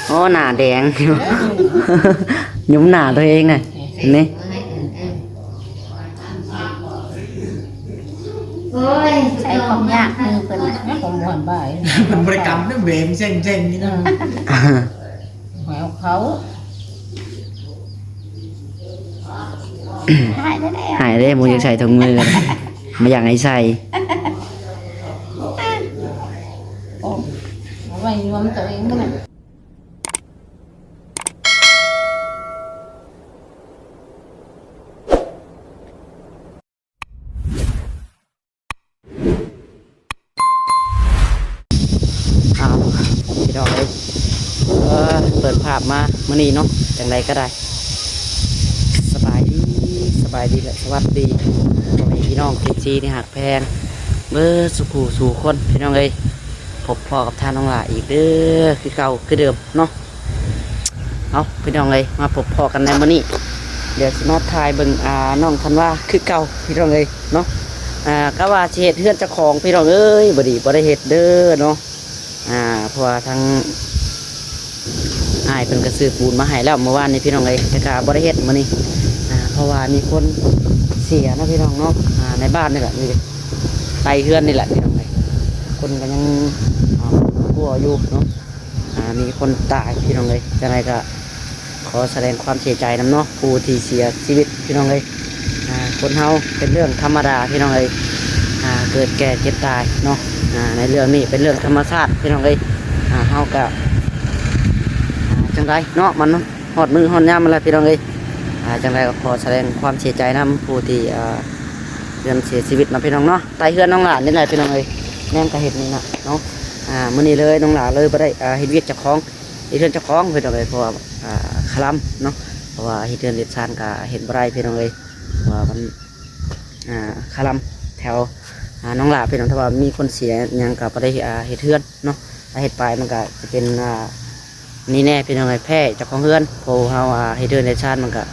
ໂອ້ ໜ້າແດງຢູ່ ຍຸມໜ້າຕົວເອງນະ ນີ້ ໂອ້ຍ ໃຊ້ຄວາມຍາກມືເພິ່ນນະ ຄວາມບ່ອນບ່າຍ ເພິ່ນບໍ່ໄດ້ກຳເດ້ ແບມແຊງໆນີ້ນະ ແມວເຂົາ ຫາຍເດ້ ບໍ່ຢາກໃສ່ຖົງມື ບໍ່ຢາກໃຫ້ໃສ່ ໂອ້ ເອົາໄວ້ຍວມຕົວເອງບໍ່ແມ່ນ. ອ້າວ ພີ່ນ້ອງເອີຍ ເອີ ເປີດພາບມາມື້ນີ້ເນາະ ຈັ່ງໃດກໍໄດ້ ສະບາຍດີ ສະບາຍດີ ແລະ ສະຫວັດດີ ພໍ່ແມ່ພີ່ນ້ອງ ເອັຟຊີ ທີ່ຮັກແພງ ເບິດສູ່ຜູ້ສູ່ຄົນ ພີ່ນ້ອງເອີຍ ພົບພໍ້ກັບທ່ານນ້ອງຫຼ້າອີກເດີ ຄືເກົ່າຄືເດີມເນາະ. ເອົາ ພີ່ນ້ອງເອີຍ ມາພົບພໍ້ກັນໃນມື້ນີ້ ດຽວຊິມາຖ່າຍເບິ່ງ ອ່າ ນ້ອງທັນວາຄືເກົ່າ ພີ່ນ້ອງເອີຍເນາະ ອ່າ ກະວ່າຊິເຮັດເຮືອນເຈົ້າຂອງ ພີ່ນ້ອງເອີຍ ບໍ່ດີ ບໍ່ໄດ້ເຮັດເດີເນາະ ອ່າ ເພາະວ່າທາງອ້າຍເພິ່ນກະຊື້ປູນມາໃຫ້ແລ້ວມື້ວານນີ້ ພີ່ນ້ອງເອີຍ ແຕ່ກະບໍ່ໄດ້ເຮັດມື້ນີ້ ອ່າ ເພາະວ່າມີຄົນເສຍເນາະ ພີ່ນ້ອງເນາະ ອ່າ ໃນບ້ານນີ້ແຫຼະ ໃນໃຕ້ເຮືອນນີ້ແຫຼະ ພີ່ນ້ອງເອີຍ ຄົນກະຍັງ ອ່າ ກົວຢູ່ເນາະ. ອ່າ ມີຄົນຕາຍ ພີ່ນ້ອງເອີຍ ຈັ່ງໃດກໍຂໍສະແດງຄວາມເສຍໃຈນຳເນາະ ຜູ້ທີ່ເສຍຊີວິດ ພີ່ນ້ອງເອີຍ ອ່າ ຄົນເຮົາເປັນເລື່ອງທຳມະດາ ພີ່ນ້ອງເອີຍ ອ່າ ເກີດແກ່ເຈັບຕາຍເນາະ ອ່າ ໃນເລື່ອງນີ້ເປັນເລື່ອງທຳມະຊາດ ພີ່ນ້ອງເອີຍ ອ່າ ເຮົາກໍ ອ່າ ຈັ່ງໃດເນາະ ມັນຮອດມື້ຮອດຍາມມັນແລ້ວ ພີ່ນ້ອງເອີຍ ອ່າ ຈັ່ງໃດກໍຂໍສະແດງຄວາມເສຍໃຈນຳຜູ້ທີ່ ອ່າ ເຮືອນເສຍຊີວິດເນາະ ພີ່ນ້ອງເນາະ ໃຕ້ເຮືອນນ້ອງຫຼ້ານີ້ແຫຼະ ພີ່ນ້ອງເອີຍ ແນມກະເຫັນນີ້ນະເນາະ ອ່າ ມື້ນີ້ເລີຍ ນ້ອງຫຼ້າເລີຍບໍ່ໄດ້ ອ່າ ເຮັດວຽກເຈົ້າຂອງ ເຮັດເຮືອນເຈົ້າຂອງ ພີ່ນ້ອງເອີຍ ເພາະວ່າ ອ່າ ຄະລຳເນາະ ເພາະວ່າເຮັດເຮືອນເຮັດຊານກະເຮັດບໍ່ໄດ້ ພີ່ນ້ອງເອີຍ ເພາະວ່າມັນ ອ່າ ຄະລຳແຖວ ອ່າ ໜອງຫຼ້າ ພີ່ນ້ອງ ຖ້າວ່າມີຄົນເສຍຫຍັງກະບໍ່ໄດ້ ອ່າ ເຮັດເຮືອນເນາະ ຖ້າເຮັດໄປມັນກະຈະເປັນ ອ່າ ນີ້ແນ່ ພີ່ນ້ອງເອີຍ ແພ້ເຈົ້າຂອງເຮືອນ ເພາະເຮົາ ອ່າ ເຮັດເຮືອນເຮັດຊານມັນກະ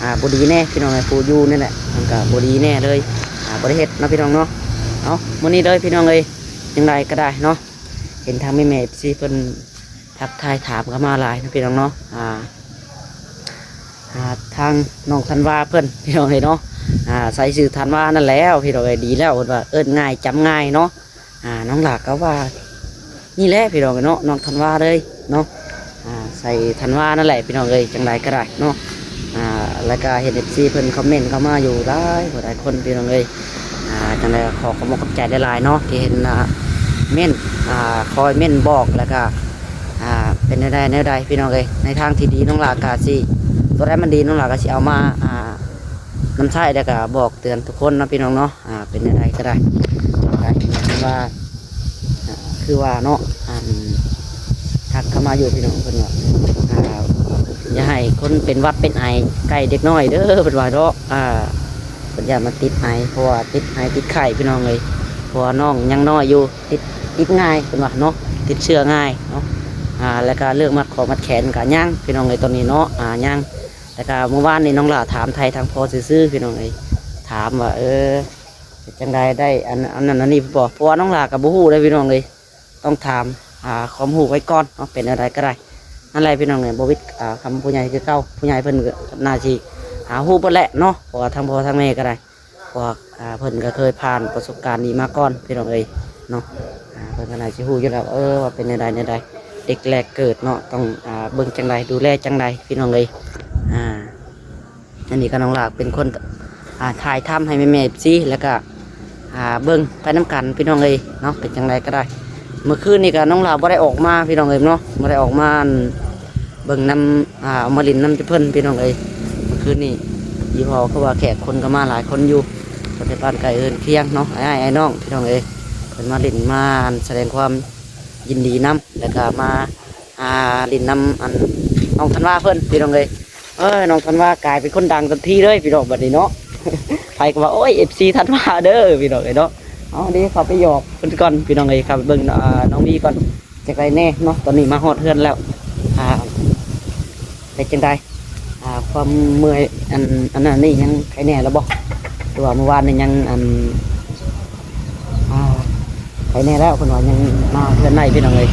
ອ່າ ບໍ່ດີແນ່ ພີ່ນ້ອງເອີຍ ຜູ້ຢູ່ນີ້ແຫຼະ ມັນກະບໍ່ດີແນ່ເລີຍ ອ່າ ບໍ່ໄດ້ເຮັດເນາະ ພີ່ນ້ອງເນາະ ເອົາ ມື້ນີ້ເລີຍ ພີ່ນ້ອງເອີຍ ຈັ່ງໃດກໍໄດ້ເນາະ ເຫັນທາງແມ່ໆ ເອັຟຊີ ເພິ່ນ ທັກທາຍຖາມເຂົ້າມາຫຼາຍເນາະ ພີ່ນ້ອງເນາະ ອ່າ ອ່າ ທາງນ້ອງທັນວາເພິ່ນ ພີ່ນ້ອງເອີຍເນາະ ອ່າ ໃສ່ຊື່ທັນວານັ້ນແລ້ວ ພີ່ນ້ອງເອີຍ ດີແລ້ວ ເພິ່ນວ່າເອີ້ນງ່າຍຈຳງ່າຍເນາະ ອ່າ ນ້ອງຫຼ້າກໍວ່ານີ້ແຫຼະ ພີ່ນ້ອງເອີຍເນາະ ນ້ອງທັນວາເລີຍເນາະ ອ່າ ໃສ່ທັນວານັ້ນແຫຼະ ພີ່ນ້ອງເອີຍ ຈັ່ງໃດກໍໄດ້ເນາະ ອ່າ ແລ້ວກໍເຫັນ ເອັຟຊີ ເພິ່ນຄອມເມັນເຂົ້າມາຢູ່ຫຼາຍຜູ້ຫຼາຍຄົນ ພີ່ນ້ອງເອີຍ ອ່າ ຈັ່ງໃດກໍຂໍຂອບອົກຂອບໃຈຫຼາຍໆເນາະ ທີ່ເຫັນ ອ່າ ເມັນ ອ່າ ຄອຍເມັນບອກ ແລ້ວກໍ ອ່າ ເປັນແນວໃດແນວໃດ ພີ່ນ້ອງເອີຍ ໃນທາງທີ່ດີນ້ອງຫຼ້າກໍຊິ ຕົວໃດມັນດີນ້ອງຫຼ້າກໍຊິເອົາມາ ອ່າ ນຳໃຊ້ ແລ້ວກໍບອກເຕືອນທຸກຄົນເນາະ ພີ່ນ້ອງເນາະ ອ່າ ເປັນແນວໃດກໍໄດ້ ກໍເຫັນວ່າ ອ່າ ຄືວ່າເນາະ ອັນ ທັກເຂົ້າມາຢູ່ ພີ່ນ້ອງ ເພິ່ນວ່າ ອ່າ ຢ່າໃຫ້ຄົນເປັນຫວັດເປັນໄອໃກ້ເດັກນ້ອຍເດີ ເພິ່ນວ່າເນາະ ອ່າ ເພິ່ນຢ້ານມັນຕິດໄອ ເພາະວ່າຕິດໄອຕິດໄຂ້ ພີ່ນ້ອງເອີຍ ເພາະວ່ານ້ອງຍັງນ້ອຍຢູ່ ຕິດ ຕິດງ່າຍ ເພິ່ນວ່າເນາະ ຕິດເຊື້ອງ່າຍເນາະ ອ່າ ແລ້ວກໍເລື່ອງມັດຂໍ້ມັດແຂນກໍຍັງ ພີ່ນ້ອງເອີຍ ຕອນນີ້ເນາະ ອ່າ ຍັງ ແລ້ວກໍມື້ວານນີ້ນ້ອງຫຼ້າຖາມໄຖ່ທາງພໍ່ຊື່ໆ ພີ່ນ້ອງເອີຍ ຖາມວ່າ ເອີ ເປັນຈັ່ງໃດ ໄດ້ອັນ ອັນນັ້ນອັນນີ້ບໍ່ ເພາະວ່ານ້ອງຫຼ້າກໍບໍ່ຮູ້ເດ້ ພີ່ນ້ອງເອີຍ ຕ້ອງຖາມ ອ່າ ຄວາມຮູ້ໄວ້ກ່ອນເນາະ ເປັນແນວໃດກໍໄດ້ ນັ້ນແຫຼະ ພີ່ນ້ອງເອີຍ ບໍ່ວິດ ອ່າ ຄຳຜູ້ໃຫຍ່ຄືເກົ່າ ຜູ້ໃຫຍ່ເພິ່ນກໍໜ້າຊິ ອ່າ ຮູ້ເບິດແຫຼະເນາະ ເພາະວ່າທາງພໍ່ທາງແມ່ກໍໄດ້ ເພາະວ່າ ອ່າ ເພິ່ນກໍເຄີຍຜ່ານປະສົບການນີ້ມາກ່ອນ ພີ່ນ້ອງເອີຍເນາະ ອ່າ ເພິ່ນກໍໜ້າຊິຮູ້ຢູ່ແລ້ວ ເອີ ວ່າເປັນແນວໃດແນວໃດ ເດັກແລກເກີດເນາະ ຕ້ອງ ອ່າ ເບິ່ງຈັ່ງໃດ ດູແລຈັ່ງໃດ ພີ່ນ້ອງເອີຍ ອ່າ ອັນນີ້ກໍນ້ອງຫຼ້າເປັນຄົນ ອ່າ ຖ່າຍທຳໃຫ້ແມ່ໆ ເອັຟຊີ ແລ້ວກໍ ອ່າ ເບິ່ງໄປນຳກັນ ພີ່ນ້ອງເອີຍເນາະ ເປັນຈັ່ງໃດກໍໄດ້ ມື້ຄືນນີ້ກໍນ້ອງຫຼ້າບໍ່ໄດ້ອອກມາ ພີ່ນ້ອງເອີຍເນາະ ບໍ່ໄດ້ອອກມາ ອັນ ເບິ່ງນຳ ອ່າ ເອົາມາຫຼິ້ນນຳເພິ່ນ ພີ່ນ້ອງເອີຍ ຄືນນີ້ ອີ່ພໍຄືວ່າແຂກຄົນກໍມາຫຼາຍຄົນຢູ່ ຄົນໃນບ້ານໃກ້ເຮືອນຄຽງເນາະ ອ້າຍໆ ອ້າຍນ້ອງ ພີ່ນ້ອງເອີຍ ເພິ່ນມາຫຼິ້ນ ມາ ອັນ ສະແດງຄວາມຍິນດີນຳ ແລ້ວກໍມາ ອ່າ ຫຼິ້ນນຳ ອັນ ນ້ອງທັນວາເພິ່ນ ພີ່ນ້ອງເອີຍ ເອີ ນ້ອງທັນວາກາຍເປັນຄົນດັງທັນທີເລີຍ ພີ່ນ້ອງ ບັດນີ້ເນາະ ໃຜກໍວ່າ ໂອ້ຍ ເອັຟຊີ ທັນວາເດີ ພີ່ນ້ອງເອີຍເນາະ ເອົາ ດຽວເຂົ້າໄປຫຍອກເພິ່ນກ່ອນ ພີ່ນ້ອງເອີຍ ເຂົ້າໄປເບິ່ງ ອ່າ ນ້ອງວີກ່ອນ ຈັ່ງໃດແນ່ເນາະ ຕອນນີ້ມາຮອດເຮືອນແລ້ວ ອ່າ ເປັນຈັ່ງໃດ ອ່າ ຄວາມເມື່ອຍ ອັນ ອັນນັ້ນນີ້ຍັງໄຄແນ່ແລ້ວບໍ່ ຫຼືວ່າມື້ວານນີ້ຍັງ ອັນ ອ່າ ໄຄ ໄປແດ່ແລ້ວ ເພິ່ນວ່າຍັງມາເຮືອນໃນພີ່ນ້ອງເອີຍ.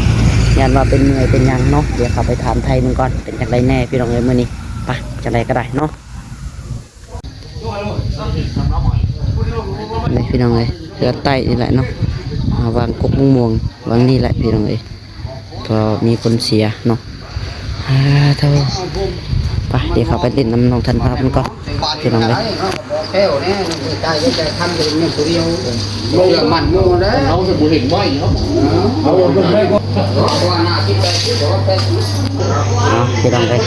ຢ້ານວ່າເປັນເມື່ອຍເປັນຫຍັງເນາະ. ດຽວເຂົ້າໄປຖາມໄທເບິ່ງກ່ອນ ເປັນຈັ່ງໃດແດ່ພີ່ນ້ອງເອີຍມື້ນີ້. ໄປ ຈັ່ງໃດກໍໄດ້ເນາະ. ນີ້ພີ່ນ້ອງເອີຍ ເຮືອນໃຕ້ນີ້ແຫຼະເນາະ ອ່າ ຫວ່າງກົກມ່ວງ ຫວ່າງນີ້ແຫຼະພີ່ນ້ອງເອີຍ ກໍມີຄົນເສຍເນາະ. ອ່າ ໂທ້ ໄປ ດຽວເຂົ້າໄປຫຼິ້ນນຳນ້ອງທັນພາເພິ່ນກ່ອນພີ່ນ້ອງເອີຍ. ເອົາ ພີ່ນ້ອງເອີຍ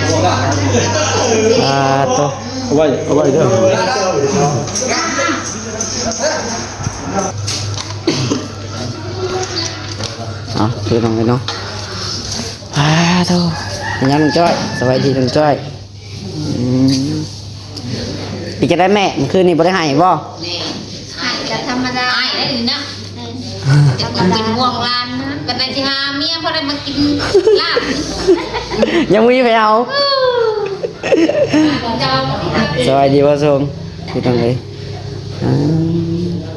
ອ່າ ໂທ້ ເອົາໄວ້ ເອົາໄວ້ເດີ. ເອົາ ພີ່ນ້ອງເອີຍເນາະ. ອ້າ ໂທ້ ເປັນຫຍັງນ້ອງຈ້ອຍ? ສະບາຍດີນ້ອງຈ້ອຍ. ອືມ ເປັນຈັ່ງໃດແມ່ ມື້ຄືນນີ້ບໍ່ໄດ້ໄຫ້ບໍ່? ໄຫ້ກໍທຳມະດາ ໄຫ້ໄດ້ນີ້ນະ. ເປັນຫ່ວງຫຼານນະ ບັດໃດຊິຫາເມຍພໍໄດ້ມາກິນລາບ ຍັງບໍ່ມີໃຜເອົາ. ເຈົ້າ ສະບາຍດີບໍ່ຊົງ ພີ່ນ້ອງເອີຍ. ອ່າ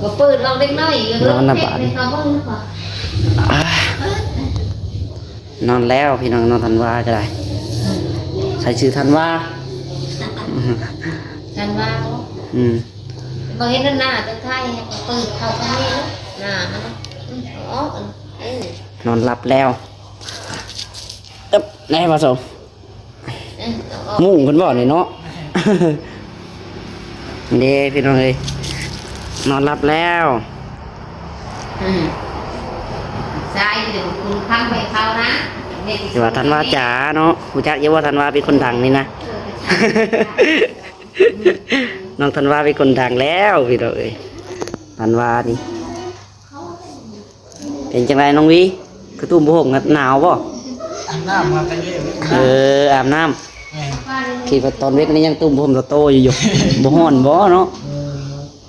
ບໍ່ເປີດລອກເດັກນ້ອຍ ນອນນະບາດນີ້. ອ່າ ນອນແລ້ວພີ່ນ້ອງ ນ້ອງທັນວາກໍໄດ້ ໃສ່ຊື່ທັນວາ ທັນວາ. ອືມ ບໍ່ເຫັນໜ້າຈັກໄທ ເປີດເຂົ້າໄປນີ້ເນາະ ໜ້າມັນ ອືມ ເອົາອອກ ເອີ ນອນຫຼັບແລ້ວ. ເອີບ ແນ່ ມາສົ່ງ ອືມ ເອົາອອກ ມຸ້ງເພິ່ນບໍ່ນີ້ເນາະ. ເດ້ພີ່ນ້ອງເອີຍ ນອນຫຼັບແລ້ວ. ອືມ ຊາຍຢູ່ ຄຸນຄຳໄປເຂົ້ານະ ແຕ່ວ່າທັນວາຈ໋າເນາະ ຮູ້ຈັກຢູ່ບໍ່ ທັນວາເປັນຄົນດັງນີ້ນະ. ເອີ ນ້ອງທັນວາເປັນຄົນດັງແລ້ວພີ່ນ້ອງເອີຍ ທັນວານີ້. ເປັນຈັ່ງໃດນ້ອງວີ ຄືຕຸ້ມຜ້າຫົ່ມ ໜາວບໍ່? ອາບນ້ຳມາແຕ່ເຊົ້າ. ເອີ ອາບນ້ຳ. ແມ່ນ. ຄິດວ່າຕອນເວັນນີ້ຍັງຕຸ້ມຜ້າຫົ່ມໂຕໆຢູ່ ບໍ່ຮ້ອນບໍ່ເນາະ?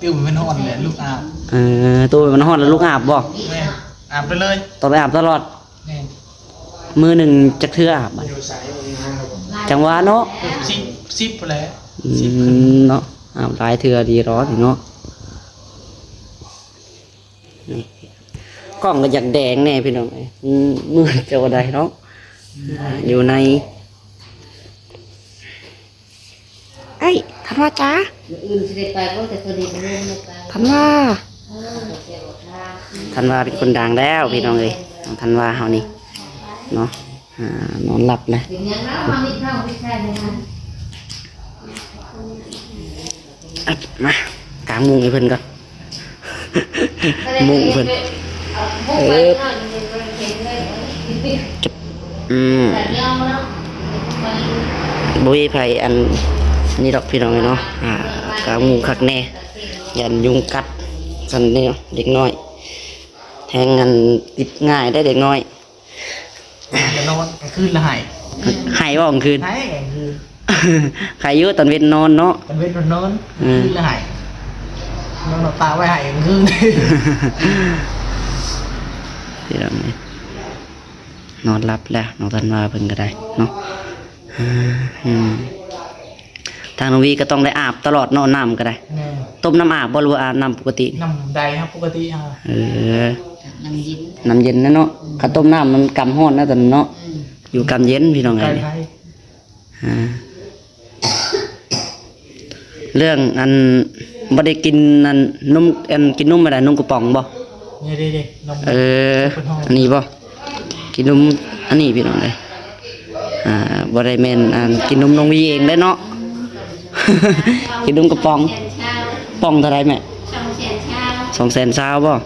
ເອີ ຕຸ້ມໃຫ້ມັນຮ້ອນແຫຼະ ລຸກອາບ. ເອີ ຕຸ້ມໃຫ້ມັນຮ້ອນແລ້ວລຸກອາບບໍ່? ແມ່ນ ອາບໄປເລີຍ ຕ້ອງໄດ້ອາບຕະຫຼອດ. ແມ່ນ. ມື້ໜຶ່ງຈັກເທື່ອອາບ? ຈັ່ງຫວະເນາະ ສິບ ສິບພຸ້ນແຫຼະ. ອືມ ສິບຂຶ້ນເນາະ ອາບຫຼາຍເທື່ອດີເນາະ. ນີ້ ກ້ອງກໍຢາກແດງແດ່ພີ່ນ້ອງເອີຍ ມືຈະບໍ່ໄດ້ເນາະ ຢູ່ໃນ ເອີຍ ທັນວາຈ໋າ ມື້ອື່ນຊິໄດ້ໄປບໍ່ ແຕ່ຕອນນີ້ບໍ່ໄດ້ໄປ. ທັນວາ ເອີ ທັນວາເປັນຄົນດັງແລ້ວພີ່ນ້ອງເອີຍ ທັນວາເຮົານີ້ເນາະ. ອ່າ ນອນຫຼັບແລ້ວ ມາ ກາງມຸ້ງໃຫ້ເພິ່ນກ່ອນ ມຸ້ງເພິ່ນ ເອີ ອືມ ບໍ່ມີໃຜອັນນີ້ດອກພີ່ນ້ອງເອີຍເນາະ. ອ່າ ກາງມຸ້ງຄັກແນ່ ຢ້ານຍຸງກັດ ຊັ້ນນີ້ເນາະ ເດັກນ້ອຍ ແຮງອັນຕິດງ່າຍໄດ໋ເດັກນ້ອຍ. ນອນກາງຄືນລະໄຫ້ ໄຫ້ບໍ່ກາງຄືນ? ໄຫ້ກາງຄືນ ໄຫ້ຢູ່ຕອນເວັນນອນເນາະ ຕອນເວັນນອນ ອືມ ຄືນລະໄຫ້ ນອນເອົາຕາໄວ້ໄຫ້ກາງຄືນ. ພີ່ນ້ອງເອີຍ ນອນຫຼັບແລ້ວ ນ້ອງທັນວາເພິ່ນກໍໄດ້ເນາະ. ອືມ ທາງນ້ອງວີກໍຕ້ອງໄດ້ອາບຕະຫຼອດເນາະ ນ້ຳກໍໄດ້. ແມ່ນ. ຕົ້ມນ້ຳອາບບໍ່ ຫຼືວ່າອາບນ້ຳປົກກະຕິ? ນ້ຳໃດເຮົາປົກກະຕິເຮົາ. ເອີ ນ້ຳເຢັນ ນ້ຳເຢັນນະເນາະ. ອືມ ຄັນຕົ້ມນ້ຳມັນກຳຮ້ອນນະຕອນນັ້ນເນາະ. ອືມ ຢູ່ກຳເຢັນພີ່ນ້ອງເອີຍ. ອ່າ ເລື່ອງອັນ ບໍ່ໄດ້ກິນອັນນົມ ອັນກິນນົມອັນໃດ ນົມກະປ໋ອງບໍ່? ນີ້ເດ້ໆ ນົມ. ເອີ ອັນນີ້ບໍ່? ກິນນົມອັນນີ້ພີ່ນ້ອງເອີຍ. ອ່າ ບໍ່ໄດ້ແມ່ນອັນກິນນົມນ້ອງວີເອງເດ້ເນາະ ກິນນົມກະປ໋ອງ. ປ໋ອງເທົ່າໃດແມ່? ສອງແສນຊາວ. ສອງແສນຊາວບໍ່? ໂ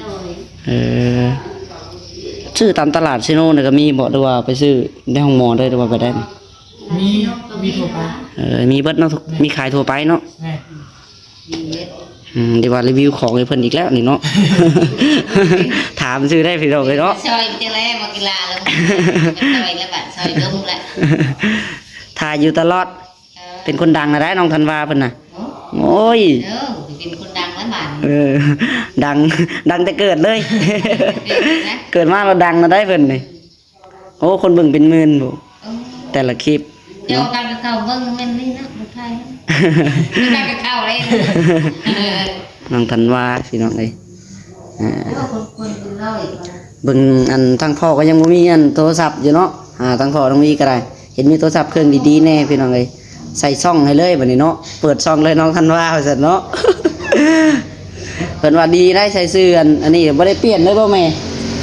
ດຍ. ເອີ ຊື້ຕາມຕະຫຼາດເຊໂນນີ້ກໍມີບໍ່ ຫຼືວ່າໄປຊື້ໃນໂຮງໝໍເລີຍ ຫຼືວ່າໄປໄດ້? ມີ ມີທົ່ວໄປ. ເອີ ມີເບິດເນາະ ມີຂາຍທົ່ວໄປເນາະ. ແມ່ນ. ອືມ ໄດ້ວ່າຣີວິວຂອງໃຫ້ເພິ່ນອີກແລ້ວນີ້ເນາະ ຖາມຊື່ໄດ້ພີ່ນ້ອງເອີຍເນາະ. ຊ່ອຍຈັ່ງໃດ ມາກິລາແລ້ວ ຊ່ອຍແລ້ວບາດ ຊ່ອຍລົງແລ້ວ ຖ່າຍຢູ່ຕະຫຼອດ. ເອີ ເປັນຄົນດັງນະໄດ໋ ນ້ອງທັນວາເພິ່ນນະ. ໂອ້ຍ ເອີ ເປັນຄົນດັງແລ້ວບາດນີ້. ເອີ ດັງ ດັງແຕ່ເກີດເລີຍ ເກີດມາແລ້ວດັງນະໄດ໋ເພິ່ນນີ້. ໂອ້ ຄົນເບິ່ງເປັນໝື່ນພຸ້ນ ເອີ ແຕ່ລະຄລິບ. ເຈົ້າ ເນາະ ການໄປເຂົ້າເບິ່ງແມ່ນນີ້ນະ ບໍ່ໄດ້ ການໄປເຂົ້າເດ້. ນ້ອງທັນວາພີ່ນ້ອງເອີຍ ອ່າ ໂອ້ ຄົນ ຄົນ ເບິ່ງອັນທາງພໍ່ກໍຍັງບໍ່ມີອັນໂທລະສັບຢູ່ເນາະ. ອ່າ ທາງພໍ່ນ້ອງວີກໍໄດ້ ເຫັນມີໂທລະສັບເຄື່ອງດີໆແດ່ພີ່ນ້ອງເອີຍ. ໃສ່ຊ່ອງໃຫ້ເລີຍບັດນີ້ເນາະ, ເປີດຊ່ອງເລີຍນ້ອງທັນວາວ່າຊັ້ນເນາະ. ເພິ່ນວ່າດີໄດ໋ ໃສ່ຊື່ອັນ ອັນນີ້ບໍ່ໄດ້ປ່ຽນເລີຍບໍ່ແມ່?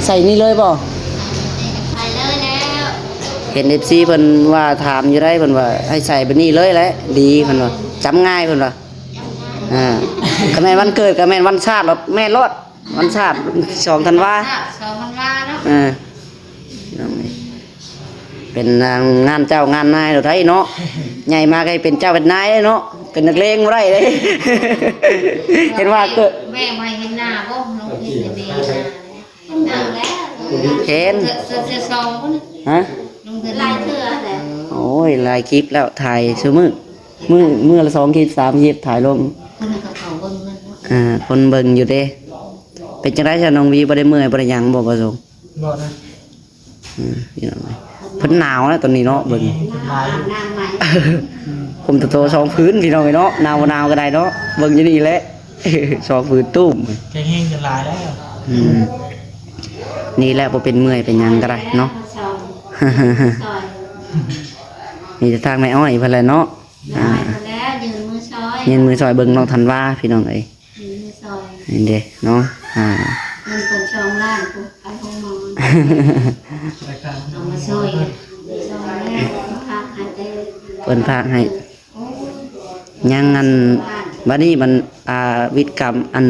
ໃສ່ນີ້ເລີຍບໍ່? ໃສ່ເລີຍແລ້ວ. ເຫັນເອັຟຊີເພິ່ນວ່າຖາມຢູ່ໄດ໋ ເພິ່ນວ່າໃຫ້ໃສ່ແບບນີ້ເລີຍແຫຼະ ດີເພິ່ນວ່າ ຈຳງ່າຍເພິ່ນວ່າ. ອ່າ ຄັນແມ່ນວັນເກີດກໍແມ່ນວັນຊາດ ແມ່ນໂລດ ວັນຊາດ ສອງທັນວາ ສອງທັນວາເນາະ. ເອີ ເປັນນາງງານເຈົ້າງານນາຍໂລດໄດ໋ເນາະ. ໃຫຍ່ມາກໍໃຫ້ເປັນເຈົ້າເປັນນາຍເນາະ, ເປັນນັກເລງບໍ່ໄດ້ເດ້. ເຫັນວ່າເກີດ ແມ່ບໍ່ເຫັນໜ້າບໍ່? ນ້ອງເຫັນແຕ່ແມ່ໜ້າ ເຫັນແລ້ວ ເຫັນ ເທື່ອ ເທື່ອສອງພຸ້ນ. ຮະ? ລົງເທື່ອຫຼາຍເທື່ອແລ້ວ. ໂອ້ຍ ຫຼາຍຄລິບແລ້ວ ຖ່າຍຊຸມື້ ມື້ ມື້ລະສອງຄລິບ ສາມຄລິບ ຖ່າຍລົງ. ຄົນກໍເຂົ້າເບິ່ງເຮືອນເນາະ. ອ່າ ຄົນເບິ່ງຢູ່ເດ້. ເປັນຈັ່ງໃດຊະ ນ້ອງວີ ບໍ່ໄດ້ເມື່ອຍ ບໍ່ໄດ້ຫຍັງບໍ່ ບໍ່ສົງ? ບໍ່ນະ. ອືມ ພີ່ນ້ອງເອີຍ ເພິ່ນໜາວນະຕອນນີ້ເນາະ ເບິ່ງ ເພິ່ນໜາວຢູ່ ອືມ ຫົ່ມໂຕໆສອງຜືນ ພີ່ນ້ອງເອີຍເນາະ. ໜາວບໍ່ໜາວກໍໄດ້ເນາະ ເບິ່ງຢູ່ນີ້ແຫຼະ ສອງຜືນຕຸ້ມ ແຂງແຮງຂຶ້ນຫຼາຍແລ້ວ. ອືມ ນີ້ແຫຼະ ບໍ່ເປັນເມື່ອຍເປັນຫຍັງກໍໄດ້ເນາະ. ມີແຕ່ທາງແມ່ອ້ອຍເພິ່ນແຫຼະເນາະ. ອ່າ ແລ້ວຍື່ນມືຊ່ອຍ ຍື່ນມືຊ່ອຍເບິ່ງນ້ອງທັນວາ ພີ່ນ້ອງເອີຍ. ນີ້ເດ້ເນາະ ອ່າ ເງິນເພິ່ນສອງລ້ານພຸ້ນ ໄປໂຮງໝໍ ເອົາມາຊ່ອຍ ຊ່ອຍແລ້ວ ເພິ່ນຝາກໃຫ້ ເພິ່ນຝາກໃຫ້ ຍັງອັນ ບັດນີ້ມັນ ອ່າ ວິດກຳ ອັນ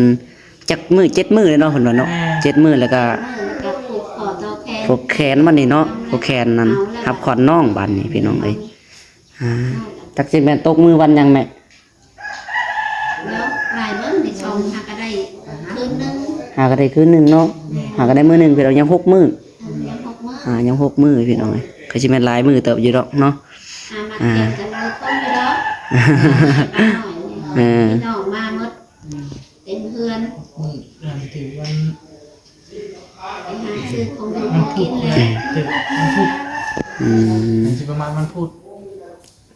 ຈັກມື້ ເຈັດມື້ເລີຍເນາະ ເພິ່ນວ່າເນາະ. ແມ່ນ ເຈັດມື້ແລ້ວກໍ ແລ້ວກໍຜູກຂໍ້ຕໍ່ແຂນ ຜູກແຂນບັດນີ້ເນາະ ຜູກແຂນນັ້ນ ເອົາແລ້ວ ຮັບຂວັນນ້ອງບັດນີ້ ພີ່ນ້ອງເອີຍ. ອ່າ ຈັກຊິແມ່ນຕົກມື້ວັນຫຍັງແມ່? ແລ້ວຫຼາຍມື້ ໄດ້ສອງ ຫາກໍໄດ້ຄືນໜຶ່ງ ຫາກໍໄດ້ຄືນໜຶ່ງເນາະ. ແມ່ນ ຫາກໍໄດ້ມື້ໜຶ່ງ ພີ່ນ້ອງ ຍັງຫົກມື້. ເອີ ຍັງຫົກມື້ ອ່າ ຍັງຫົກມື້ ພີ່ນ້ອງເອີຍ ກໍຊິແມ່ນຫຼາຍມື້ເຕີບຢູ່ດອກເນາະ. ອ່າ ມາ ອ່າ ທ່ຽວກັນຫຼາຍຄົນຢູ່ດອກ ເອີ ພີ່ນ້ອງມາໝົດ ເຕັມເຮືອນ. ມື້ນັ້ນຖືກວັນ ໄປຫາຊື້ຂອງຢູ່ຂອງກິນແຫຼະ ຖືກວັນພຸດ. ອືມ ຊິປະມານວັນພຸດ.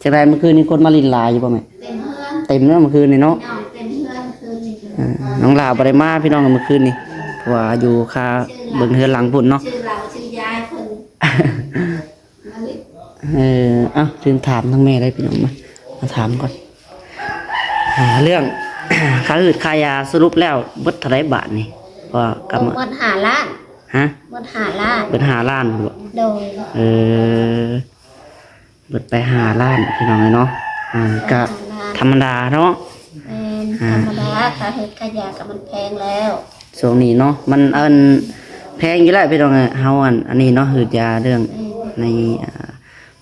ຈັ່ງໃດ ມື້ຄືນນີ້ຄົນມາຫຼິ້ນຫຼາຍຢູ່ບໍ່ແມ່? ເຕັມເຮືອນ ເຕັມເນາະມື້ຄືນນີ້ເນາະ. ພີ່ນ້ອງເຕັມເຮືອນຄືນນີ້. ເອີ ນ້ອງຫຼ້າບໍ່ໄດ້ມາ ພີ່ນ້ອງ ມື້ຄືນນີ້ ເພາະວ່າຢູ່ຄາເບິ່ງເຮືອນຫຼັງພຸ້ນເນາະ ຊື້ເຫຼົ້າຊື້ຢາໃຫ້ເພິ່ນ ເອີ ເອົ້າ ລືມຖາມທາງແມ່ໄດ້ພີ່ນ້ອງ ມາ ມາຖາມກ່ອນ ອ່າ ເລື່ອງຄ່າຮືດຄ່າຢາ ສະຫຼຸບແລ້ວເບິດເທົ່າໃດບາດນີ້? ເພາະວ່າກໍ ເບິດຫ້າລ້ານ. ຮະ? ເບິດຫ້າລ້ານ. ເບິດຫ້າລ້ານພຸ້ນບໍ? ໂດຍ. ເອີ ເບິດໄປຫ້າລ້ານ ພີ່ນ້ອງເອີຍເນາະ. ອ່າ ກໍທຳມະດາເນາະ. ແມ່ນ ອ່າ ທຳມະດາ ຄ່າເຮັດຄ່າຢາກໍມັນແພງແລ້ວ ຊ່ວງນີ້ເນາະ. ມັນ ອັນ ແພງຢູ່ແລ້ວ ພີ່ນ້ອງເອີຍ. ເຮົາ ອັນ ອັນນີ້ເນາະ ເຮັດຢາເລື່ອງ ແມ່ນ ໃນ ອ່າ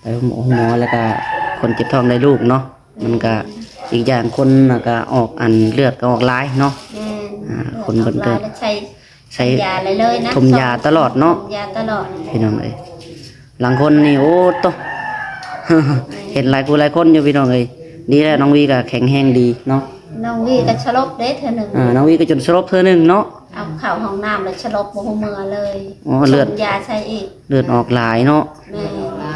ໄປໂຮງໝໍ ແລ້ວກໍຄົນເຈັບທ້ອງໄດ້ລູກເນາະ. ມັນກະ ແມ່ນ ອີກຢ່າງຄົນນະກະອອກ ອັນ ເລືອດກໍອອກຫຼາຍເນາະ. ແມ່ນ ອ່າ ເລືອດ ຄົນເພິ່ນ ອອກຫຼາຍ ກໍ ແລ້ວໃຊ້ ໃຊ້ ຢາເລີຍໆນະ ຖົມຢາຕະຫຼອດເນາະ ຖົມຢາຕະຫຼອດ ພີ່ນ້ອງເອີຍ. ລາງຄົນນີ້ ໂອ້ໂຕ ເຫັນຫຼາຍຜູ້ຫຼາຍຄົນຢູ່ ພີ່ນ້ອງເອີຍ. ດີແລ້ວ ນ້ອງວີກໍແຂງແຮງດີເນາະ. ນ້ອງວີກໍສະຫຼົບເດ້ເທື່ອໜຶ່ງ. ອ່າ ນ້ອງວີກໍຈົນສະຫຼົບເທື່ອໜຶ່ງເນາະ. ເອົາເຂົ້າຫ້ອງນ້ຳແລ້ວສະຫຼົບ ບໍ່ຮູ້ເມືອເລີຍ. ໂອ້ ເລືອດ ສົ່ງຢາໃສ່ອີກ ເລືອດອອກຫຼາຍເນາະ. ແມ່ນ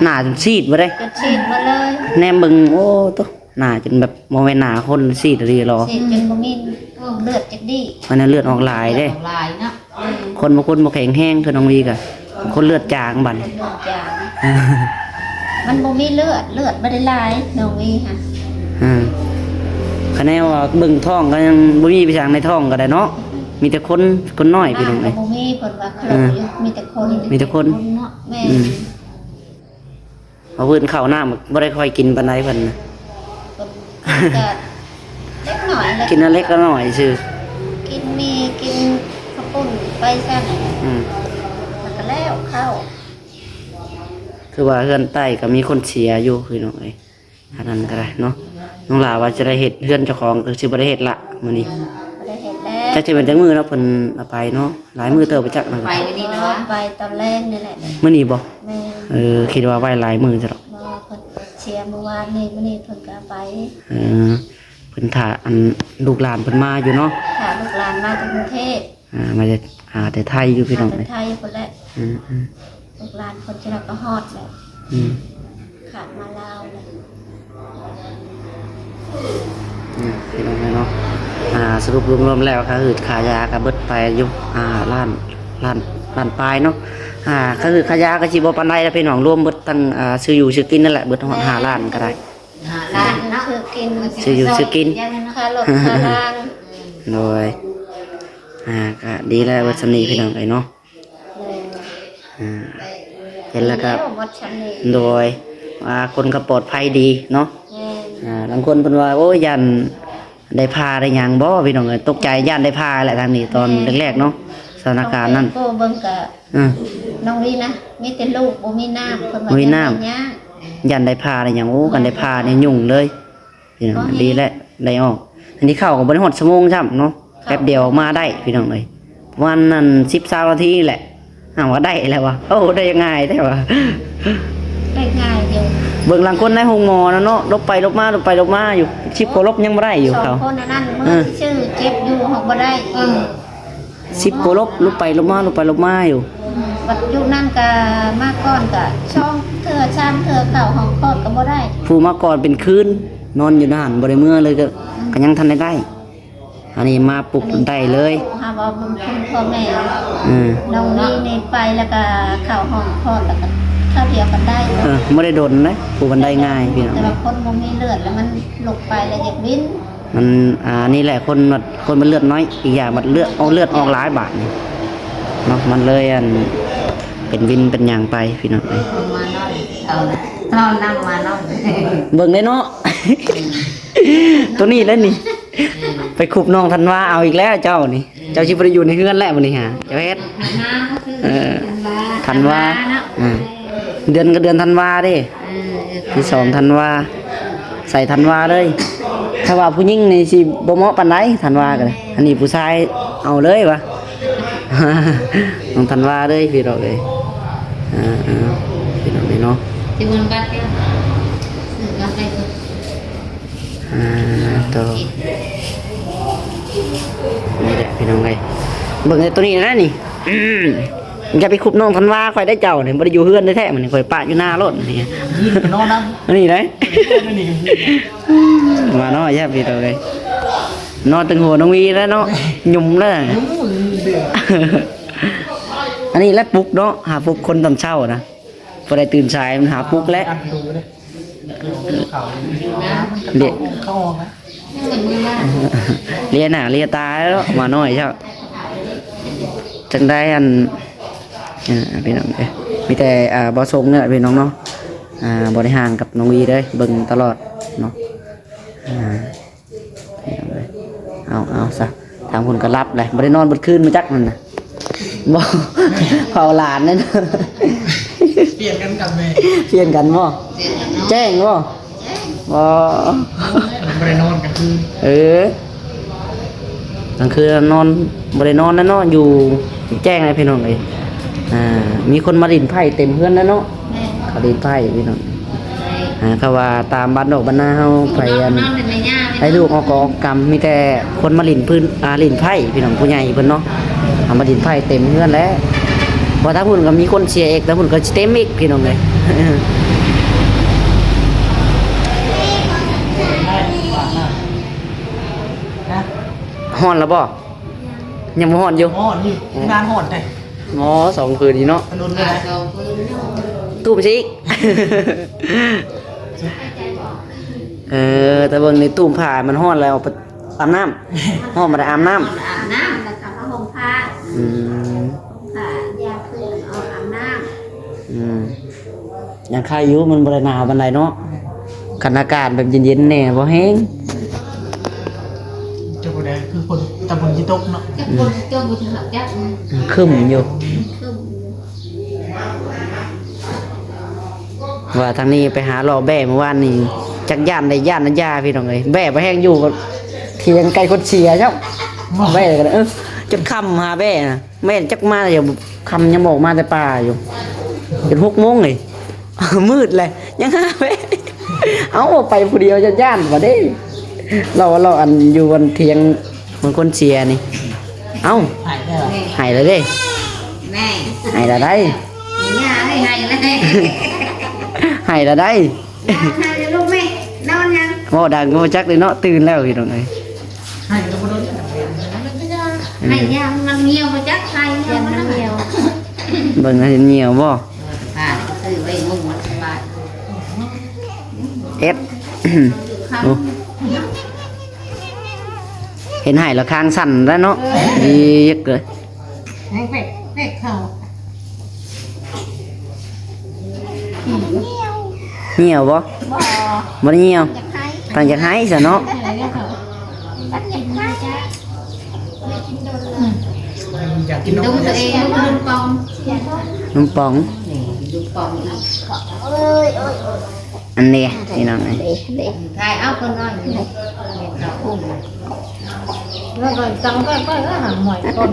ໜ້າຈົນຊີດບໍ່ໄດ້ ຈົນຊີດໝົດເລີຍ. ແນມເບິ່ງ ໂອ້ໂຕ ໜ້າຈົນແບບບໍ່ແມ່ນໜ້າຄົນ ຊີດອີ່ຫຼີຫຼໍ ຊີດຈົນບໍ່ມີເລືອດຈັກດີ້. ອັນນັ້ນເລືອດອອກຫຼາຍເດ້ ເລືອດອອກຫຼາຍເນາະ. ແມ່ນ ຄົນບາງຄົນບໍ່ແຂງແຮງຄືນ້ອງວີກະ ຄົນເລືອດຈາງບັດນີ້ ເລືອດຈາງ. ມັນບໍ່ມີເລືອດ ເລືອດບໍ່ໄດ້ຫຼາຍນ້ອງວີຫະ. ອ່າ ຄະແນນວ່າເບິ່ງທ້ອງກໍຍັງບໍ່ມີໄປທາງໃນທ້ອງກໍໄດ້ເນາະ ມີແຕ່ຄົນ ຄົນນ້ອຍ ພີ່ນ້ອງເອີຍ. ບໍ່ມີ ເພິ່ນວ່າເຂົາ ເອີ ມີແຕ່ຄົນ ມີແຕ່ຄົນ ມີແຕ່ຄົນເນາະ. ແມ່ນ ອືມ ເອົາເພິ່ນເຂົ້ານ້ຳບໍ່ໄດ້ຄ່ອຍກິນປານໃດເພິ່ນນະ. ເພິ່ນກໍເລັກນ້ອຍແຫຼະ ກິນເລັກນ້ອຍຊື່ ກິນໝີ່ ກິນເຂົ້າປຸ້ນໄປຊັ້ນ. ອືມ ແລ້ວກໍແລ້ວເຂົ້າ. ຄືວ່າເຮືອນໃຕ້ກໍມີຄົນເສຍຢູ່ ພີ່ນ້ອງເອີຍ. ອັນນັ້ນກໍໄດ້ເນາະ ນ້ອງຫຼ້າວ່າຈະໄດ້ເຮັດເຮືອນເຈົ້າຂອງ ກໍຊິບໍ່ໄດ້ເຮັດລະມື້ນີ້. ບໍ່ໄດ້ເຮັດແລ້ວ ຈັກຊິແມ່ນຈັກມື້ເນາະ ເພິ່ນເອົາໄປເນາະ ຫຼາຍມື້ເຕີບໄປຈັກ. ໄປມື້ນີ້ເນາະ ໄປຕອນແລງນີ້ແຫຼະ. ມື້ນີ້ບໍ່? ແມ່ນ. ເອີ ຄິດວ່າໄວ້ຫຼາຍມື້ຊະດອກ. ບໍ່ ເພິ່ນເສຍມື້ວານນີ້ ມື້ນີ້ເພິ່ນກໍເອົາໄປ. ເອີ ເພິ່ນຖ້າອັນລູກຫຼານເພິ່ນມາຢູ່ເນາະ ຖ້າລູກຫຼານມາຈາກກຸງເທບ. ອ່າ ມາແຕ່ ຫາແຕ່ໄທຢູ່ ພີ່ນ້ອງເອີຍ ໄທພຸ້ນແຫຼະ. ອືມໆ ລູກຫຼານເພິ່ນຈະໄດ້ໄປຮອດແຫຼະ. ອືມ ຂ້າມມາລາວແຫຼະ. ອືມ ພີ່ນ້ອງເອີຍເນາະ ອ່າ ສະຫຼຸບລວມໆແລ້ວ ຄ່າຮືດຄ່າຢາກໍເບິດໄປຢູ່ ອ່າ ລ້ານ ລ້ານ ລ້ານປາຍເນາະ. ອ່າ ຄ່າຊື້ຄ່າຢາກໍຊິບໍ່ປານໃດລະພີ່ນ້ອງ, ລວມເບິດທັງ ອ່າ ຊື້ຢູ່ຊື້ກິນນັ້ນແຫຼະ ເບິດຮອດຫ້າລ້ານກໍໄດ້. ຫ້າລ້ານເນາະ ຊື້ຢູ່ຊື້ກິນ ຄ່າລົດຄ່າລາງ. ໂດຍ ອ່າ ກໍດີແລ້ວ ເບິດສ່ຳນີ້ພີ່ນ້ອງເອີຍເນາະ. ໂດຍ ອ່າ ເຫັນແລ້ວກໍ ໂດຍ ອ່າ ຄົນກໍປອດໄພດີເນາະ. ແມ່ນ ອ່າ ລາງຄົນເພິ່ນວ່າ ໂອ້ຍ ຢ້ານໄດ້ຜ່າໄດ້ຫຍັງບໍ່ ພີ່ນ້ອງເອີຍ, ຕົກໃຈ ຢ້ານໄດ້ຜ່າແຫຼະທາງນີ້ຕອນແລກໆເນາະ ສະຖານະການນັ້ນ. ໂອ້ ເບິ່ງກະ ອື ນ້ອງວີນະ ມີແຕ່ລູກ ບໍ່ມີນ້ຳ ເພິ່ນວ່າ ບໍ່ມີນ້ຳ ຢ້ານໄດ້ຜ່າໄດ້ຫຍັງ. ໂອ້ ຄັນໄດ້ຜ່ານີ້ຫຍຸ້ງເລີຍ ພີ່ນ້ອງ. ດີແລ້ວ ໄດ້ອອກ. ອັນນີ້ເຂົ້າກໍບໍ່ໄດ້ຮອດຊົ່ວໂມງຊ້ຳເນາະ, ເຂົ້າ ແປັບດຽວມາໄດ້ ພີ່ນ້ອງເອີຍ, ປະມານນັ້ນ ສິບ ຊາວນາທີນີ້ແຫຼະ. ອ້າວ ວ່າໄດ້ແລ້ວວະ. ໂອ້ ໄດ້ງ່າຍແທ້ວະ. ໄດ້ງ່າຍຢູ່. ເບິ່ງລາງຄົນໃນໂຮງໝໍນະເນາະ, ຫຼົບໄປຫຼົບມາ ຫຼົບໄປຫຼົບມາຢູ່, ສິບກວ່າຫຼົບຍັງບໍ່ໄດ້ຢູ່ເຂົາ. ສອງຄົນອັນນັ້ນ ເອີ ມື້ຊື່ເຈັບຢູ່ ຫາກບໍ່ໄດ້. ເອີ ສິບກວ່າຫຼົບ ຫຼົບໄປຫຼົບມາ ຫຼົບໄປຫຼົບມາຢູ່. ບັດຢູ່ນັ້ນກະມາກ່ອນກະສອງເທື່ອສາມເທື່ອ ເຂົ້າຫ້ອງຄອດກໍບໍ່ໄດ້. ຜູ້ມາກ່ອນເປັນຄືນ ນອນຢູ່ໃນຫັ້ນ ບໍ່ໄດ້ເມືອເລີຍ ກໍ ອືມ ກໍຍັງທັນໄດ້ໄດ້. ອັນນີ້ມາປຸບໄດ້ເລີຍ. ຫາວ່າບຸນຄຸນພໍ່ແມ່. ເອີ ນ້ອງວີນີ້ໄປແລ້ວກໍເຂົ້າຫ້ອງຄອດ ແລ້ວກໍເຂົ້າດຽວກັນໄດ້. ເອີ ບໍ່ໄດ້ດົນເດ້ ຜູ້ມັນໄດ້ງ່າຍ ພີ່ນ້ອງ. ແຕ່ວ່າຄົນບໍ່ມີເລືອດ ແລ້ວມັນລຸກໄປແລ້ວຢາກວິນ. ມັນ ອ່າ ນີ້ແຫຼະ ຄົນ ຄົນມັນເລືອດນ້ອຍ, ອີກຢ່າງມັນເລືອດ ເອົາເລືອດອອກຫຼາຍບາດນີ້ເນາະ, ມັນເລີຍ ອັນ ເປັນວິນເປັນຫຍັງໄປ ພີ່ນ້ອງເອີຍ. ເອົານຳມາເນາະ ເບິ່ງເດ້ເນາະ. ໂຕນີ້ແຫຼະນີ້ ໄປຄຸບນ້ອງທັນວາເອົາອີກແລ້ວເຈົ້ານີ້. ເຈົ້າຊິບໍ່ໄດ້ຢູ່ໃນເຮືອນແລ້ວມື້ນີ້ຫາ ເຈົ້າເຮັດ ເອີ ທັນວາ ທັນວາເນາະ. ອ່າ ເດືອນກໍເດືອນທັນວາເດ້. ເອີ ເອີ ທີສອງທັນວາ ໃສ່ທັນວາເລີຍ. ຖ້າວ່າຜູ້ຍິງນີ້ຊິບໍ່ເໝາະປານໃດ ທັນວາກໍໄດ້. ອັນນີ້ຜູ້ຊາຍເອົາເລີຍວະ. ນ້ອງທັນວາເລີຍ ພີ່ນ້ອງເອີຍ. ອ່າໆ ພີ່ນ້ອງເອີຍເນາະ ທີ່ມັນບັດເດີ ຊື້ກັບໄປ ອ່າ ໂຕ ນີ້ແຫຼະ ພີ່ນ້ອງເອີຍ. ເບິ່ງໄອ້ໂຕນີ້ນະນີ້. ອືມ ຢ່າໄປຄຸບນ້ອງທັນວາຂ້ອຍໄດ້ເຈົ້ານີ້, ບໍ່ໄດ້ຢູ່ເຮືອນແທ້ໆ ມື້ນີ້ຂ້ອຍປະຢູ່ນາໂລດນີ້. ຄືນໄປນອນນຳ ອັນນີ້ໄດ໋ ມາເນາະ ຢ່າໄປເລີຍ ນອນຕຶງຫົວນ້ອງວີແລ້ວເນາະ ຫຍຸມແລ້ວ. ອັນນີ້ແຫຼະປຸກເນາະ ຫາປຸກຄົນຕອນເຊົ້ານະ, ຜູ້ໃດຕື່ນສາຍມັນຫາປຸກແຫຼະ. ເລ ເລຍໜ້າເລຍຕາແລ້ວ ໝານ້ອຍເຈົ້າ. ຈັ່ງໃດ ອັນ ເອີ ພີ່ນ້ອງເອີຍ ມີແຕ່ ອ່າ ບໍ່ຊົງນີ້ແຫຼະ ພີ່ນ້ອງເນາະ. ອ່າ ບໍ່ໄດ້ຫ່າງກັບນ້ອງວີເດີ ເບິ່ງຕະຫຼອດເນາະ. ອ່າ ພີ່ນ້ອງເອີຍ ເອົາ ເອົາຊະ ທາງພຸ້ນກໍຫຼັບແຫຼະ ບໍ່ໄດ້ນອນເບິດຄືນມາຈັກນັ້ນນະ. ບໍ່ ເຝົ້າຫຼານນັ້ນ ປ່ຽນກັນກັບແມ່ ປ່ຽນກັນບໍ່? ແຈ້ງບໍ່? ບໍ່ ບໍ່ໄດ້ນອນກາງຄືນ. ເອີ ກາງຄືນນອນ ບໍ່ໄດ້ນອນແລ້ວເນາະ ຢູ່ແຈ້ງແລ້ວ ພີ່ນ້ອງເອີຍ. ອ່າ ມີຄົນມາຫຼິ້ນໄພ້ເຕັມເຮືອນແລ້ວເນາະ. ແມ່ນ ເຂົາຫຼິ້ນໄພ້ພີ່ນ້ອງ. ອ່າ ເຂົາວ່າຕາມບ້ານນອກບ້ານນາເຮົາ ໄປອັນ ໃຫ້ລູກອອກກໍອອກກຳ ມີແຕ່ຄົນມາຫຼິ້ນພື້ນ ອ່າ ຫຼິ້ນໄພ້ພີ່ນ້ອງ ຜູ້ໃຫຍ່ເພິ່ນເນາະ ເອົາມາຫຼິ້ນໄພ້ເຕັມເຮືອນແຫຼະ. ວ່າທາງພຸ້ນກໍມີຄົນເຊຍອີກ ທາງພຸ້ນກໍຊິເຕັມອີກ ພີ່ນ້ອງເອີຍ. ຮ້ອນແລ້ວບໍ່? ຍັງບໍ່ຮ້ອນຢູ່ ຮ້ອນຢູ່ ນານຮ້ອນແທ້. ອໍ ສອງຄືນນີ້ເນາະ ລຸນເລີຍ ຕູມຊິອີກ. ເອີ ແຕ່ເບິ່ງໃນຕູ້ມຜ້າມັນຮ້ອນແລ້ວ ອາບນ້ຳ ຮ້ອນບໍ່ໄດ້ອາບນ້ຳ ອາບນ້ຳແລ້ວກໍມາຫົ່ມຜ້າ. ອືມ ຫົ່ມຜ້າ ຢາກຄືອອກອາບນ້ຳ. ອືມ ຍັງໄຄຢູ່ ມັນບໍ່ໄດ້ໜາວປານໃດເນາະ. ອືມ ຄັນອາກາດແບບເຢັນໆແດ່ ບໍ່ແຮງ ຈະບໍ່ໄດ້ຄືຝົນ ຕາຝົນຊິຕົກເນາະ. ອືມ ຈະຝົນຊິຕົກບໍ່ຖືກຈັກ ອືມ ຄຶ້ມຢູ່ ຄຶ້ມຢູ່. ວ່າທາງນີ້ໄປຫາເລາະແບ້ມື້ວານນີ້ ຈັກຢ້ານໄດ້ຢ້ານນະຢ່າ ພີ່ນ້ອງເອີຍ. ແບ້ບໍ່ແຮງຢູ່ ຖຽງໃກ້ຄົນເສຍຊ້ຳ ແບ້ກໍໄດ້ ເອີ ຈົນຄ່ຳຫາແບ້ນະ. ແມ່ນ ຈັກມາແລ້ວ ຄ່ຳຍັງບໍ່ອອກມາແຕ່ປ່າຢູ່ ຈົນຫົກໂມງເລີຍ ມືດແລ້ວ ຍັງຫາແມ່ ເອົ້າ ອອກໄປຜູ້ດຽວຢ້ານໆວ່າເດ້. ເລາ ເລາ ອັນ ຢູ່ອັນຖຽງເມືອງຄົນເສຍນີ້ ເອົ້າ ໄຫ້ແລ້ວ ໄຫ້ແລ້ວເດ້ ໄຫ້ແລ້ວໄດ໋ ໄຫ້ແລ້ວໄດ໋. ຢ່າໄຫ້ລູກແມ່ ນອນຍັງ ເວົ້າດັງກໍບໍ່ຈັກເລີຍເນາະ ຕື່ນແລ້ວ ພີ່ນ້ອງເອີຍ. ໄຫ້ກໍບໍ່ໂດນ ໄຫ້ຍາມັນງຽວບໍ່ຈັກ ໄຫ້ຍາມັນງຽວ ເບິ່ງເຫັນຍ່ຽວບໍ່? ເອີ ຜ້ານີ້ຊື້ໄວ້ນຸ່ງມັນສະບາຍ. ເອັດ ໂອ້ ເຫັນໄຫ້ແລ້ວຄາງສັ່ນແລ້ວເນາະ. ເອີ ດີເກີນ. ແປກ ແປກເຂົ້າ. ຍ່ຽວບໍ່? ບໍ່ ບໍ່ໄດ້ຍ່ຽວ. ຢາກໄຫ້ ຕັ້ງຢາກໄຫ້ຊະເນາະ. ເອີ ຢາກໄຫ້ ຢາກກິນນົມຕົວເອງ ນົມປອງ ນົມປອງ ນີ້ ນົມປອງອີກ. ອັນນີ້ພີ່ນ້ອງເອີຍ ຖ່າຍເອົາຄົນນ້ອຍນີ້ ເອົາອຸ້ມ ແລ້ວກໍຈັ່ງໄປ ໄປແລ້ວຫາໝວຍກ່ອນ.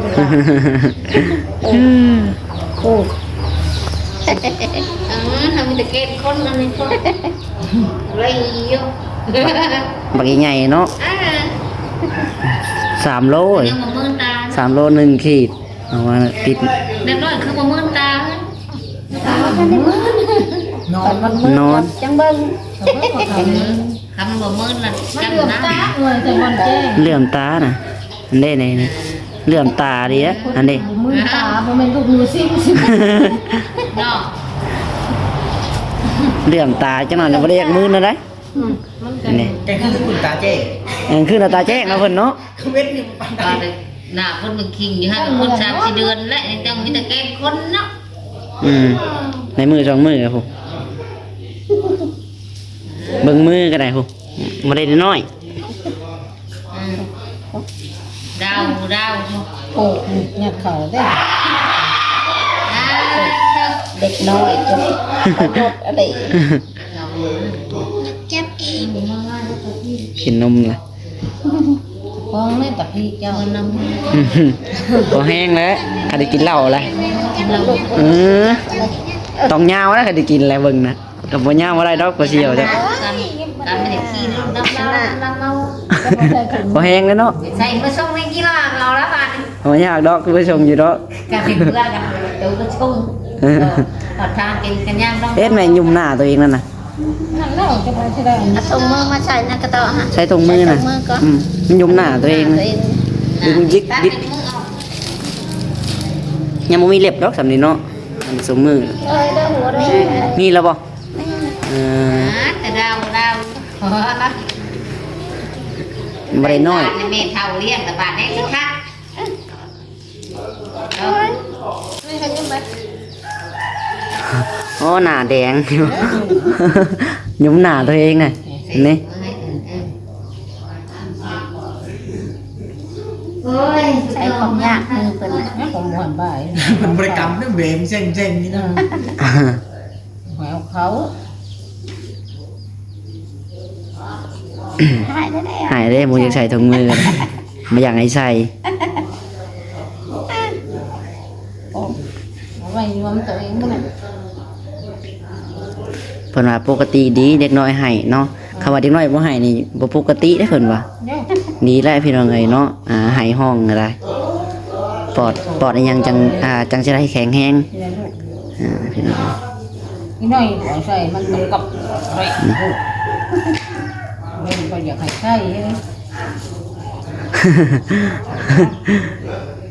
ອືມ ໂອ້ ເອີ ມີແຕ່ເກນຄົນ ອັນນີ້ຄົນເລີຍຢູ່ ບັກໃຫຍ່ເນາະ. ອ່າ ສາມໂລ ຍັງບໍ່ມື່ນຕາ ສາມໂລໜຶ່ງຂີດ. ເອົາມາຕິດ ເດັກນ້ອຍຄືບໍ່ມື່ນຕາ. ນອນ ນອນ ຈັງເບິ່ງ. ຄັນບໍ່ມື່ນລະ ມັນເຫຼື້ອມຕາເລີຍ ແຕ່ບໍ່ແຈ້ງ ເຫຼື້ອມຕານະ. ອັນນີ້ ນີ້ ນີ້ ເຫຼື້ອມຕາດີນະ. ອັນນີ້ ມື່ນຕາ ບໍ່ແມ່ນລູກມືຊິງເນາະ. ເຫຼື້ອມຕາຈັກໜ້ອຍ ບໍ່ໄດ້ຢາກມື່ນນະໄດ. ອືມ ມັນກໍ ນີ້ ກາງຄືນຕາແຈ້ງ ກາງຄືນຕາແຈ້ງນະເພິ່ນເນາະ. ຄືເວັດນີ້ປານໃດ ໜ້າຄົນມັນຄິງຢູ່ຫັ້ນ ຄົນສາມສີ່ເດືອນແລ້ວ ຍັງມີແຕ່ແກງຄົນເນາະ. ອືມ ໃນມື້ສອງມື້ພຸ້ນ ເບິ່ງມືກໍໄດ້ພຸ້ນ ບໍ່ໄດ້ນ້ອຍ. ອືມ ດາວ ດາວ ໂອ້ ຍັດເຂົ້າເດ້. ອ່າ ເດັກນ້ອຍຈົນໄປໝົດອະໄລ. ກິນນົມລະ ຂອງແມ່ນຕະພີເຈົ້ານຳ ພໍແຮງແລ້ວ ຄັນໄດ້ກິນເຫຼົ້າລະ. ເອີ ຕ້ອງຍາວນະ ຄັນໄດ້ກິນແລ້ວ ເບິ່ງນະ ກໍບໍ່ຍາວບໍ່ໄດ້ດອກ ກໍສຽວເຈົ້າ. ການ ການໄດ້ກິນນຳເຫຼົ້າ ນຳເຫຼົ້າ ພໍແຮງແລ້ວເນາະ. ໃສ່ມາສົ່ງໃນກິລາເອົາລະບາດນີ້ ບໍ່ຍາກດອກ ຄືໄປສົ່ງຢູ່ດອກ. ກະເປັນເພື່ອນກັນ ໂຕກໍສົ່ງ ເອີ ຮອດທາງເປັນກັນຍາກເນາະ. ເຮັດແມ່ຫຍຸມໜ້າຕົວເອງນັ້ນນະ ນັ້ນແລ້ວຈະໄປຊິໄດ້ ເອົາຖົງມືມາໃສ່ໃນກະເຕາະຫັ້ນ ໃສ່ຖົງມືນະ. ໃສ່ຖົງມືກ່ອນ ອືມ ມັນຫຍຸມໜ້າຕົວເອງ ດຶງຢິກ ບິດ. ຍັງບໍ່ມີເລັບດອກສ່ຳນີ້ເນາະ ອັນສົງມື. ເອີ ໄດ້ຫົວໄດ້ ມີແລ້ວບໍ່? ເອີ ອ່າ ແຕ່ດາວ ດາວ ບໍ່ໄດ້ນ້ອຍ. ແມ່ເຖົ້າລ້ຽງລະບາດນີ້ຊິຄັກ. ໂອ້ຍ ນີ້ກໍຫຍຸມໄປ ໂອ້ ໜ້າແດງ ຫຍຸມໜ້າຕົວເອງນະ ນີ້. ໂອ້ຍ ໃສ່ຄວາມຍາກມືເພິ່ນນະ ຄວາມມ່ວນບາຍ ເພິ່ນບໍ່ໄດ້ກຳເດ້ ແບງແຊງໆ ນີ້ນະ. ແມວເຂົາ ຫາຍແລ້ວ ຫາຍເດ້ ບໍ່ຢາກໃສ່ຖົງມື ບໍ່ຢາກໃຫ້ໃສ່. ໂອ້ ເອົາໄວ້ຍວມຕົວເອງພຸ້ນນະ. ເພິ່ນວ່າປົກກະຕິດີ ເດັກນ້ອຍໄຫ້ເນາະ. ຄຳວ່າເດັກນ້ອຍບໍ່ໄຫ້ນີ້ບໍ່ປົກກະຕິເດ້ ເພິ່ນວ່າ. ເດ້ ດີແລ້ວພີ່ນ້ອງເອີຍເນາະ. ອ່າ ໄຫ້ຮ້ອງກໍໄດ້ ປອດ ປອດອີ່ຫຍັງຈັ່ງ ອ່າ ຈັ່ງຊິໄດ້ແຂງແຮງ. ນີ້ແຫຼະລູກ ອ່າ ພີ່ນ້ອງ ອີ່ນ້ອຍບໍ່ໃສ່ ມັນ ມັນກໍແປກ ອືມ ເພິ່ນກໍຢາກໃຫ້ໃສ່.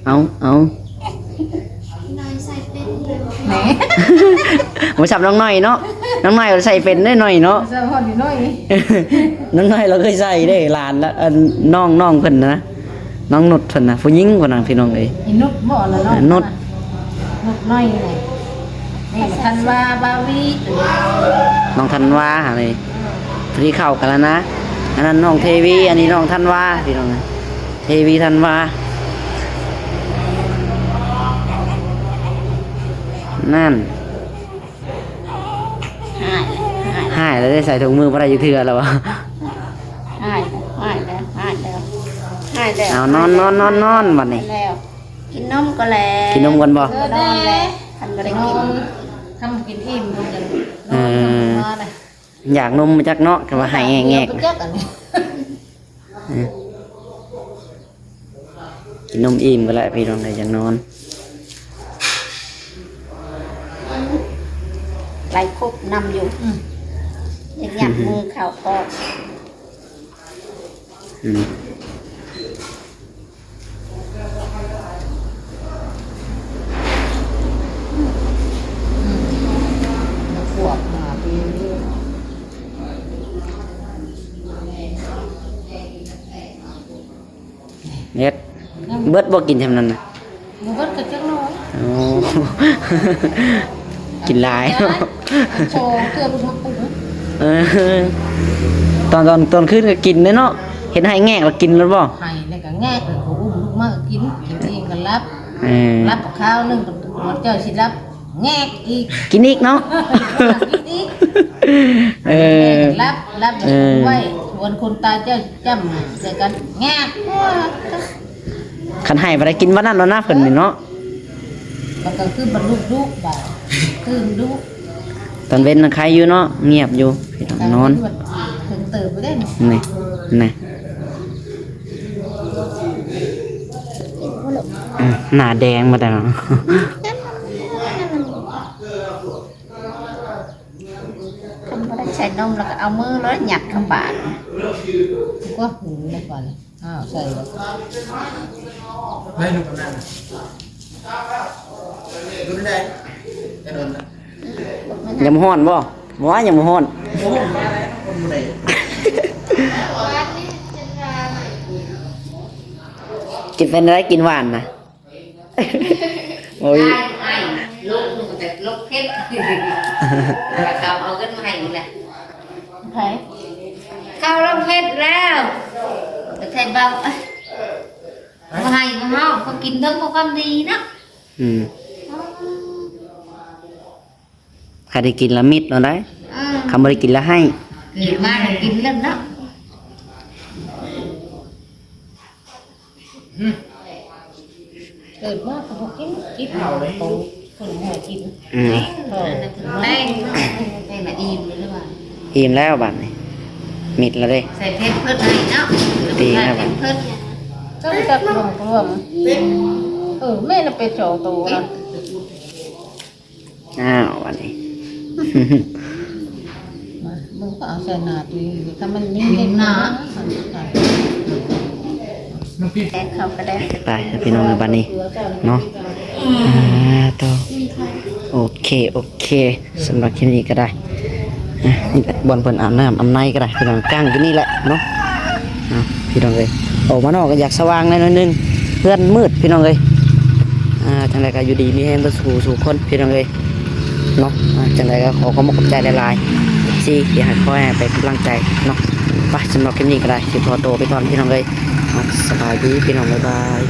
ເອົາ ເອົາ ແໝ ບໍ່ຊ້ຳນ້ອງນ້ອຍເນາະ. ນ້ອງນ້ອຍໃສ່ເປັນເດ້ນ້ອຍເນາະ ໃສ່ຮອດຢູ່ນ້ອຍ. ນ້ອງນ້ອຍລາວເຄີຍໃສ່ເດ້ ຫຼານລະ ອັນ ນ້ອງ ນ້ອງເພິ່ນນະ ນ້ອງນຸດເພິ່ນນະ ຜູ້ຍິງພຸ້ນນະ ພີ່ນ້ອງເອີຍ. ນຸດບໍ່ລະເນາະ ນຸດ ນຸດນ້ອຍນີ້ ນີ້ທັນວາ ບາວີ ນ້ອງທັນວາຫັ້ນນີ້. ພໍດີເຂົ້າກັນແລ້ວນະ ອັນນັ້ນນ້ອງເທວີ ອັນນີ້ນ້ອງທັນວາ ພີ່ນ້ອງ ເທວີ ທັນວາ. ນັ້ນ ຫາຍ ຫາຍ ຫາຍແລ້ວເດ້ ໃສ່ຖົງມືບໍ່ໄດ້ຈັກເທື່ອແລ້ວຫວາ. ຫາຍ ຫາຍແລ້ວ ຫາຍແລ້ວ ຫາຍແລ້ວ. ເອົາ ນອນ ນອນ ນອນ ນອນ ບັດນີ້ ແລ້ວ ກິນນົມກ່ອນແຫຼະ ກິນນົມກ່ອນບໍ່? ເອີ ນອນແຫຼະ ຄັນບໍ່ໄດ້ກິນ ນອນ ຄັນກິນອີ່ມ ເອີ ນອນ ຢາກນົມຈັກເນາະ ກໍວ່າໄຫ້ແງກໆ ເອີ ກິນນົມອີ່ມກໍແລ້ວ ພີ່ນ້ອງເອີຍ ຢາກນອນ. ໄລ່ຄົບນຳຢູ່ ອືມ ຍັດມືເຂົ້າປອກ ອືມ. ເຮັດ ເບິດບໍ່ ກິນຊ່ຳນັ້ນນະ? ບໍ່ເບິດກໍຈັກໜ້ອຍ. ໂອ້ ກິນຫຼາຍເນາະ. ໂຊເທື່ອບໍ່ທັນປຸງ. ເອີ ຕອນ ຕອນ ຕອນຄືນກໍກິນເດ້ເນາະ. ເຮັດໄຫ້ແງກແລ້ວກິນໂລດບໍ່? ໄຫ້ແລ້ວກໍແງກ ແລ້ວກໍອຸ້ມລູກມາກໍກິນ ກິນເອງກໍຫຼັບ. ເອີ ຫຼັບຄາວໜຶ່ງ ເຈົ້າຊິຫຼັບ ແງກອີກ ກິນອີກເນາະ. ກິນອີກ. ເອີ ຫຼັບ ຫຼັບ ເອີ ໄວ້ ຊວນຄົນຕາເຈົ້າຈ້ຳໃສ່ກັນ ແງກ. ຄັນໃຫ້ບໍ່ໄດ້ກິນວັນນັ້ນແລ້ວນະ ເພິ່ນນີ້ເນາະ. ມັນກໍຄືບັນລຸດຸບາດ ຕື່ນດຸ. ຕອນເວັນນະໄຄຢູ່ເນາະ ງຽບຢູ່ ນອນ. ເຖິງເຕີບໄປເດ້ ນີ້ ນີ້ ອືມ ໜ້າແດງໝົດແລ້ວເນາະ. ຄັນບໍ່ໄດ້ໃສ່ນົມແລ້ວກໍເອົາມືໂລດ ຍັດເຂົ້າປາກ. ກໍຫູແລ້ວກ່ອນ ອ້າວ ໃສ່ແລ້ວ ໄດ້ລູກກຳນັນນະ ລຸ້ນໄດ້ ກະດົນນະ. ຍັງບໍ່ຮ້ອນບໍ່? ບໍ່ວ່າຍັງບໍ່ຮ້ອນ. ກິນເປັນໄດ ກິນຫວານນະ? ໂອ້ຍ ອ້າຍ ລູກ ລູກເພັດ ເຂົາເອົາເງິນມາໃຫ້ນີ້ແຫຼະ. ໃຜ? ເຂົາລາວເພັດແລ້ວ ແຕ່ໄທເບົາ ບໍ່ໃຫ້ບໍ່ຮ້ອງ ເຂົາກິນເຖິງບໍ່ຄວາມດີເນາະ. ອືມ ຄັນໄດ້ກິນລະມິດເນາະໄດ໋. ເອີ ຄັນບໍ່ໄດ້ກິນລະໄຫ້. ເກີດມາກໍກິນແລ້ວເນາະ. ເກີດມາກໍບໍ່ກິນ ກິນເອົາຂອງຄົນໃຫ້ກິນ. ອືມ ແຕ່ງ ແຕ່ງລະອີ່ມເລີຍວ່າ ອີ່ມແລ້ວບາດນີ້ ມິດແລ້ວເດ້. ໃສ່ເພັດເພິດໃຫ້ເນາະ ຕີແລ້ວບາດ ເພັດ ກໍຈັກລວມ ເອີ ແມ່ນເປັດສອງໂຕນະ. ອ້າວ ບາດນີ້ ມາ ເບິ່ງກໍເອົາໃສ່ໜ້າຕີ ຖ້າມັນມີເລັກນ້ອຍ ແຕ່ງເຂົ້າກໍໄດ້ ໄປ ພີ່ນ້ອງ ບາດນີ້ເນາະ. ອ່າ ໂຕ ໂອເຄ ໂອເຄ ສຳລັບຄລິບນີ້ກໍໄດ້ ອ່າ ນີ້ແຫຼະ ບ່ອນເພິ່ນອາບນ້ຳອາບໃນກໍໄດ້ ພີ່ນ້ອງ ກາງຢູ່ນີ້ແຫຼະເນາະ. ອ່າ ພີ່ນ້ອງເອີຍ ອອກມານອກກໍຢາກສະຫວ່າງແດ່ໜ້ອຍໜຶ່ງ ເຮືອນມືດ ພີ່ນ້ອງເອີຍ. ອ່າ ຈັ່ງໃດກໍຢູ່ດີມີແຮງເບິດສູ່ຜູ້ສູ່ຄົນ ພີ່ນ້ອງເອີຍ ເນາະ. ອ່າ ຈັ່ງໃດກໍຂໍຂອບອົກຂອບໃຈຫຼາຍໆ ເອັຟຊີ ທີ່ໃຫ້ຄອຍໃຫ້ໄປກຳລັງໃຈເນາະ. ໄປ ສຳລັບຄລິບນີ້ກໍໄດ້ ຊິຂໍໂຕໄປກ່ອນ ພີ່ນ້ອງເອີຍ. ອ່າ ສະບາຍດີ ພີ່ນ້ອງ ບາຍບາຍ.